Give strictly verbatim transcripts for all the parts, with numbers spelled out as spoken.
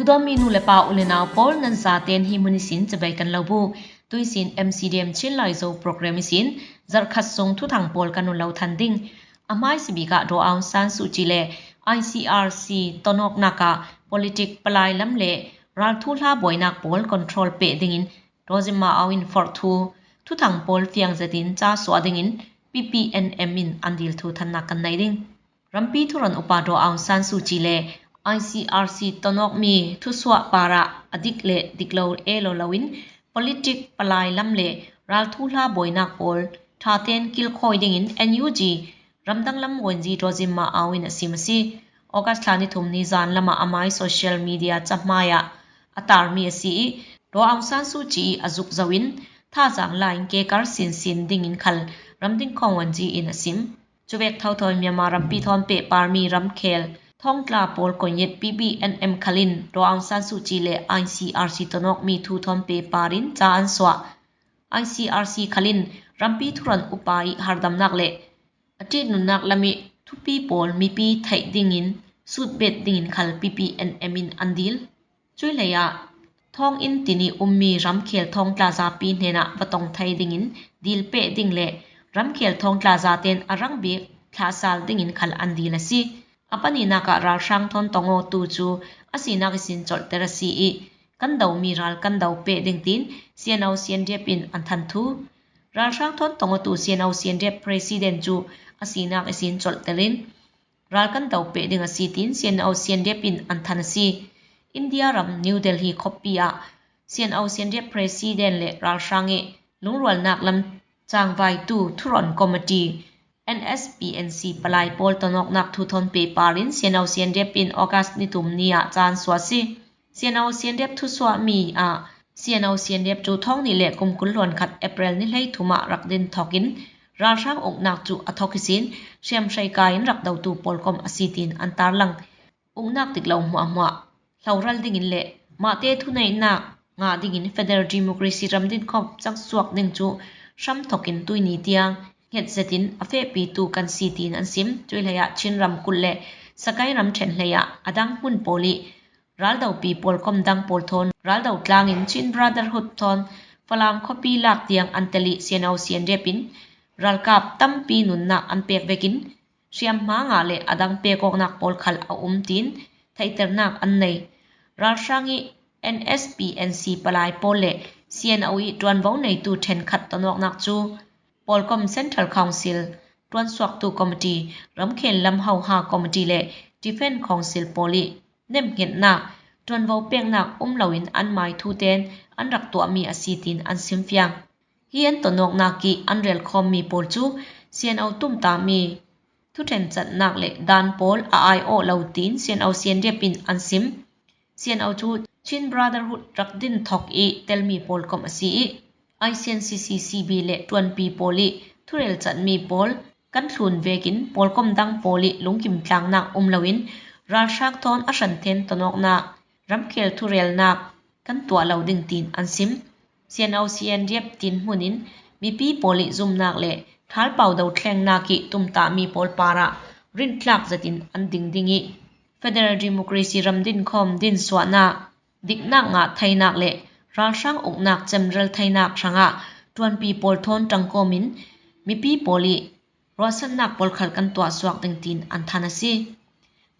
Dawmi nu le pa u le nau pawl, nan zaten hi mun isin chibai kan lo bu. Tuisin M C D M Chin Laizo program isin zarkhat sung thuthang pawl kan lo than ding. A hmaisabik ah Daw Aung San Suu Kyi le I C R C tonawknak ah politik palai lam le ralthu hla buainak pawl control peh dingin Dawzim Ma Aung in forh thu thuthang pawl fiang zetin ca suah dingin P P N M in an dil thu thannak kan nei ding. Rampi thuron upa Daw Aung San Suu Kyi le I C R C tonawkmi thusuah parah a dik le dik lo e lo loin politik palai lam le ralthu hla buainak pawl ṭhaten kilkhawi dingin N U G ramdang lam nguanzi Dawzim Ma Aung in a sim a si. August thla ni thum ni zan lamah amai social media cahmai ah a tarmi a si ih, Daw Aung San Suu Kyi ih a zuk zoin thazang lain kekar sinsin dingin khal ramding khawng nguanzi in a sim. Cuvek thothawi Myanmar rampi thawn pehparmi ramkhel thawngtla pawl koinyet P P N M khalin Daw Aung San Suu Kyi le I C R C tonawkmi thu thawn pehparin ca an suah. I C R C khalin rampi thuron upa ih hardamnak le a ṭihnunnak lam ih thupi pawl mipi theih dingin sutbet dingin khal P P N M in an dil. Cuih hleiah thawng in tin ih ummi ramkhel thawngtla zapi hnenah va tong thei dingin dil peh ding le ramkhel thawngtla zaten a rangbik thlahsal dingin khal an dil a si. A paninak ah ralhrang thawn tongawtu cu a sinak ihsin colhter a si ih kan domi ral kan do peh ding tiin C N O C N D F in an than thu. Ralhrang thawn tongawtu C N O C N D F President cu a sinak ihsin colhter in ral kan do peh ding a si tiin C N O C N D F in an than a si. India ram New Delhi khuapi ah C N O C N D F President le ralhrang ih lungrualnak lam cangvaitu thuron committee N S P N C palai pawl tonawknak thu thawn pehparin C N O C N D F in August ni thum ni ah ca an suah a si. C N O C N D F thusuahmi ah C N O C N D F cu thawng nih le kum kul hluan khat April ni hlei thum ah rak din thokin ralhrang uknak cu a thok ihsin hriamhrei kai in rak dotu pawlkom a si tiin an tarlang. Uknak dik lo hmuahhmuah hloral dingin le mahte thuneihnak ngah dingin Federal Democracy ramdin khawm cangsuak ding cu hram thokin tuihni tiang hnget zetin a fehpitu kan si tiin an sim. Cuih hleiah Chin ramkulh le Sagaing ramṭhen hleiah a dang hmun pawl ih raldopi pawlkom dang pawl thawn raldo tlangin Chin Brotherhood thawn Falam khuapi lak tiang an tel ih C N O C N D F in ralkap tampi nunnak an pek vekin hriamhma ngah le a dang pekawknak pawl khal a um tiin theihternak an nei. Ralhrang ih N S P N C palai pawl le C N O ih ṭuanvo neitu ṭhenkhat tonawknak cu pawlkom Central Council, ṭuansuaktu committee, ramkhel lam hoha committee le Defence Council pawl ih nemhngetnak, ṭuanvo peknak um loin anmai thutein an rak tuahmi a si tiin an simfiang. Hi an tonawknak ih an relkhawmmi pawl cu C N O tumtahmi thuṭhencatnak le dan pawl a aiawh lo tiin C N O C N D F in an sim. C N O cu Chin Brotherhood rak din thok ih telmi pawlkom a si ih I C N C C C B le ṭuanpi pawl ih thurelcatmi pawl kan thlun vekin pawlkom dang pawl ih lungkim tlangnak um loin ralhrang thawn a hranthen tonawknak, ramkhel thurelnak kan tuah lo ding tiin an sim. C N O C N D F dinhmun in mipi pawl ih zumnak le thalpau do thlengnak ih tumtahmi pawl parah rinthlak zetin an ding ding ih Federal Democracy ramdin khawm dinsuahnak, diknak ngah theinak le ralhrang uknak cemrel theinak hrangah ṭuanpi pawl thawn ṭangkawmin mipi pawl ih ruahsannak pawl khal kan tuahsuak ding tiin an than a si.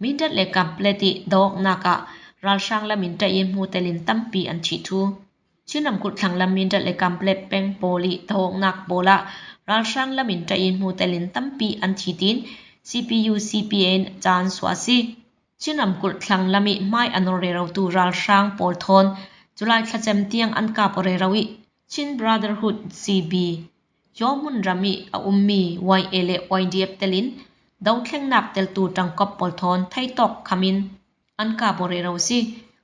Mindat le Kanpetlet ih dawknak ah ralhrang lamin ṭaihmu telin tampi an thih thu. Chin ramkulh thlanglam Mindat le Kanpetlet peng pawl ih dawknak pawl ah ralhrang lamin ṭaihmu telin tampi an thi tiin C P U C P A in ca an suah a si. Chin ramkulh thlanglam ih hmai a nor rerotu ralhrang pawl thawn July thlacem tiang an kap aw rero ih Chin Brotherhood C B, Yawmun ram ih a ummi Y A le Y D F telin dothlengnak teltu ṭangkop pawl thawn theitawk khamin an kap aw rero si.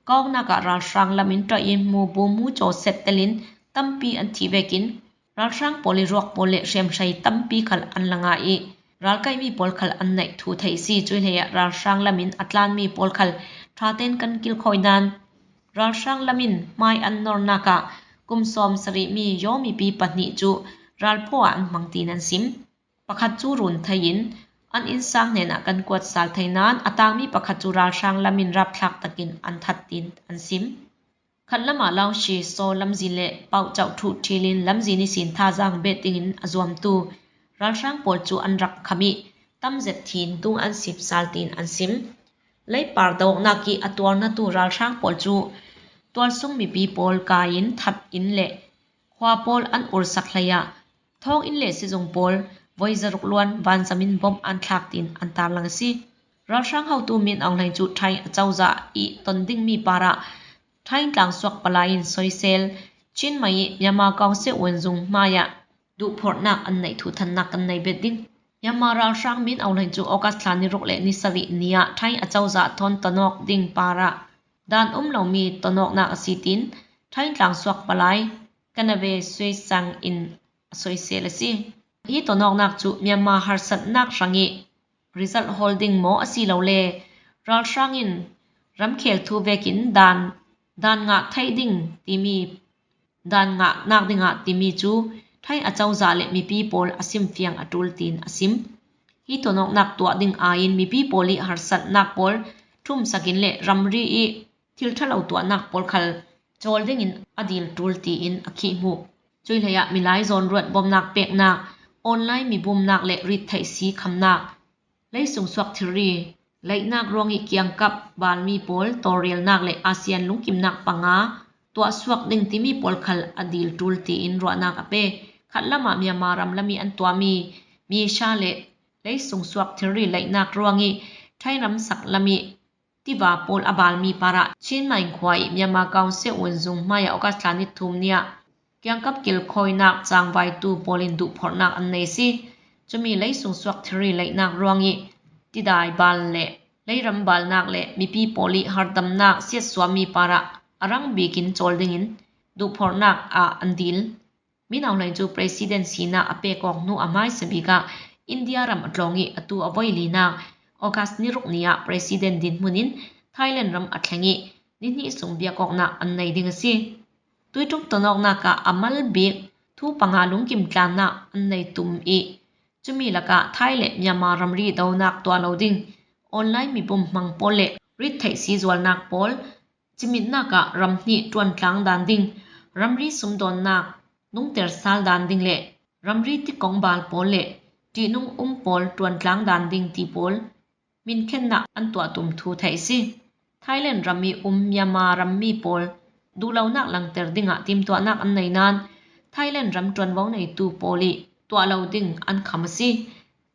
Kawknak ah ralhrang lamin ṭaihmu bumu cawset telin tampi an thih vekin ralhrang pawl ih ruak pawl le hriamhrei tampi khal an la ngah ih ralkaihmi pawl khal an neih thu theih si. Cuih hleiah ralhrang lamin a tlanmi pawl khal ṭhaten kan kilkhawi nan ralhrang lamin hmai an nornak ah kum sawm sarihmi Yaw mipi pahnih cu ralphaw ah an hmang tiin an sim. Pakhat cu run thei in an innsang hnenah kan kuat sal thei nain a tangmi pakhat cu ralhrang lamin rapthlak takin an that tiin an sim. Khat lamah Laoshi Saw lamzin le Pauchauh Thuh Thilin lamzin ihsin thazaang bet dingin a zuamtu ralhrang pawl cu an rak kham ih tamzet thin tung an sip sal tiin an sim. Leipar do awknak ih a tuarnatu ralhrang pawl cu tualsung mipi pawl kai in that inn le khua pawl an ursak hlei ah thawnginn le sizung pawl voi zaruk luan vanzam in bomb an thlak tiin an tarlang a si. Ralhrang hotu Min Aung Hlaing cu Thai acozah ih ton dingmi parah Thai tlang suak palai in soisel Chiang Mai ih Myanmar Council uanzung hmaiah duhphorhnak an neih thu thannak kan nei bet ding. Myanmar ralhrang Min Aung Hlaing cu August thla ni ruk le ni sarih ni ah Thai acozah thawn ton awk ding parah dan um lomi ton awknak a si tiin Thai tlang suak palai Kanave Suisang in a soisel a si. Hi ton awknak cu Myanmar harsatnak hrangih result hawl ding maw asilole ralhrang in ramkhel thu vekin dan, dan ngah theih ding timi, dan ngahnak dingah timi cu Thai acozah le mipi pawl a simfiang a ṭul tiin a sim. Hi ton awknak tuah ding aiin mipi pawl ih harsatnak pawl ṭhumsakin le ramri ih thil ṭha lo tuahnak pawl khal cawl dingin a dil ṭul tiin a khih hmuh. Cuih hlei ah milai zawnruat bawmnak peknak, online mibumnak le rittheih si khamnak, leisung suak thilri leihnak ruangih kiangkap balmi pawl tawlrelnak le ASEAN lungkimnak panga tuahsuak ding timi pawl khal a dil ṭul tiin ruahnak a pe. Khat lamah Myanmar ram lamih an tuahmi Myeisha le leisung suak thilri leihnak ruangih Thai ram sak lamih tiva pawl a balmi parah Chiang Mai khua ih Myanmar Council uanzung hmaiah August thla ni thum ni ah kiangkap kilkhawinak cangvaitu pawl in duhphorhnak an nei si. Cumi leisung suak thilri leihnak ruangih tidai bal le leiram balnak le mipi pawl ih hardamnak siatsuahmi parah a rang bikin cawl dingin duhphorhnak ah an dil. Min Aung Hlaing cu President sinak a pek awk hnu a hmaisa bik ah India ram a tlawng ih atu a voi linak August ni ruk ni ah President dinhmun in Thailand ram a thleng ih ni hnih sung biak awknak an nei ding a si. Tuiṭum ton awknak ah a mal bik thu panga lungkim tlannak an nei tum ih cumi lakah Thai le Myanmar ramri donak tuah lo ding online mibum hmang pawl le rittheih si zualnak pawl, cimitnak ah ram hnih ṭuantlang dan ding, ramri sumdawnnak nungter sal dan ding le ramri tikong bal pawl le ṭihnung um pawl ṭuantlang dan ding ti pawl minkhennak an tuah tum thu theih a si. Thailand ram ih um Myanmar rammi pawl duhlonak langter dingah timtuahnak an nei nain Thailand ram ṭuanvo neitu pawl ih tuah lo ding an kham a si.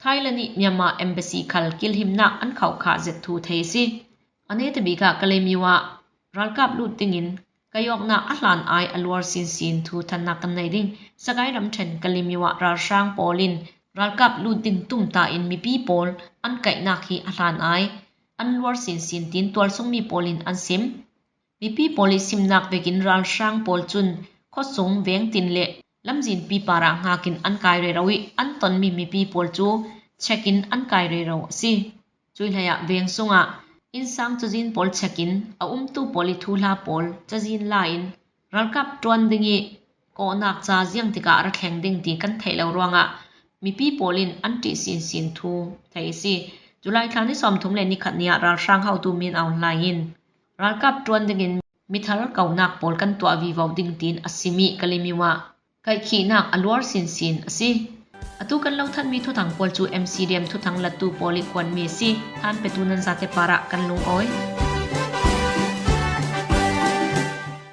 Thailand ih Myanmar embassy khal kilhimnak an khauhkhah zet thu thei a si. A netabik ah Kalaymyo ah ralkap lut dingin kaihawknak a hlan ai a luar sinsin thu thannak kan nei ding. Sagaing ramṭhen Kalaymyo ah ralhrang pawl in ralkap lut ding tumtah in mipi pawl an kaihnak hi a hlan ai an luar sinsin tiin tualsungmi pawl in an sim. Mipi pawl ih simnak vekin ralhrang pawl cun khuasung, vengtin le lamzinpi parah hngak in an kai rero ih an tonmi mipi pawl cu check in an kai rero a si. Cuih hlei ah veng sungah innsang cazin pawl check in a umtu pawl ih thuhla pawl cazin la in ralkap ṭuan ding ih kawhnak ca ziang tikah a ra thleng ding ti kan theih lo ruangah mipi pawl in an ṭih sinsin thu thei a si. July thla ni sawmthum le ni khat ni ah ralhrang hotu Min Aung Hlaing in ralkap ṭuan dingin mithar konak pawl kan tuah vivo ding tiin a sim ih Kalaymyo ah kaihkhihnak a luar sinsin a si. Atu kan lo thanmi thuthang pawl cu M C D M thuthang lattu pawl ih kuanmi a si. Than petu nan zate parah kan lungawi.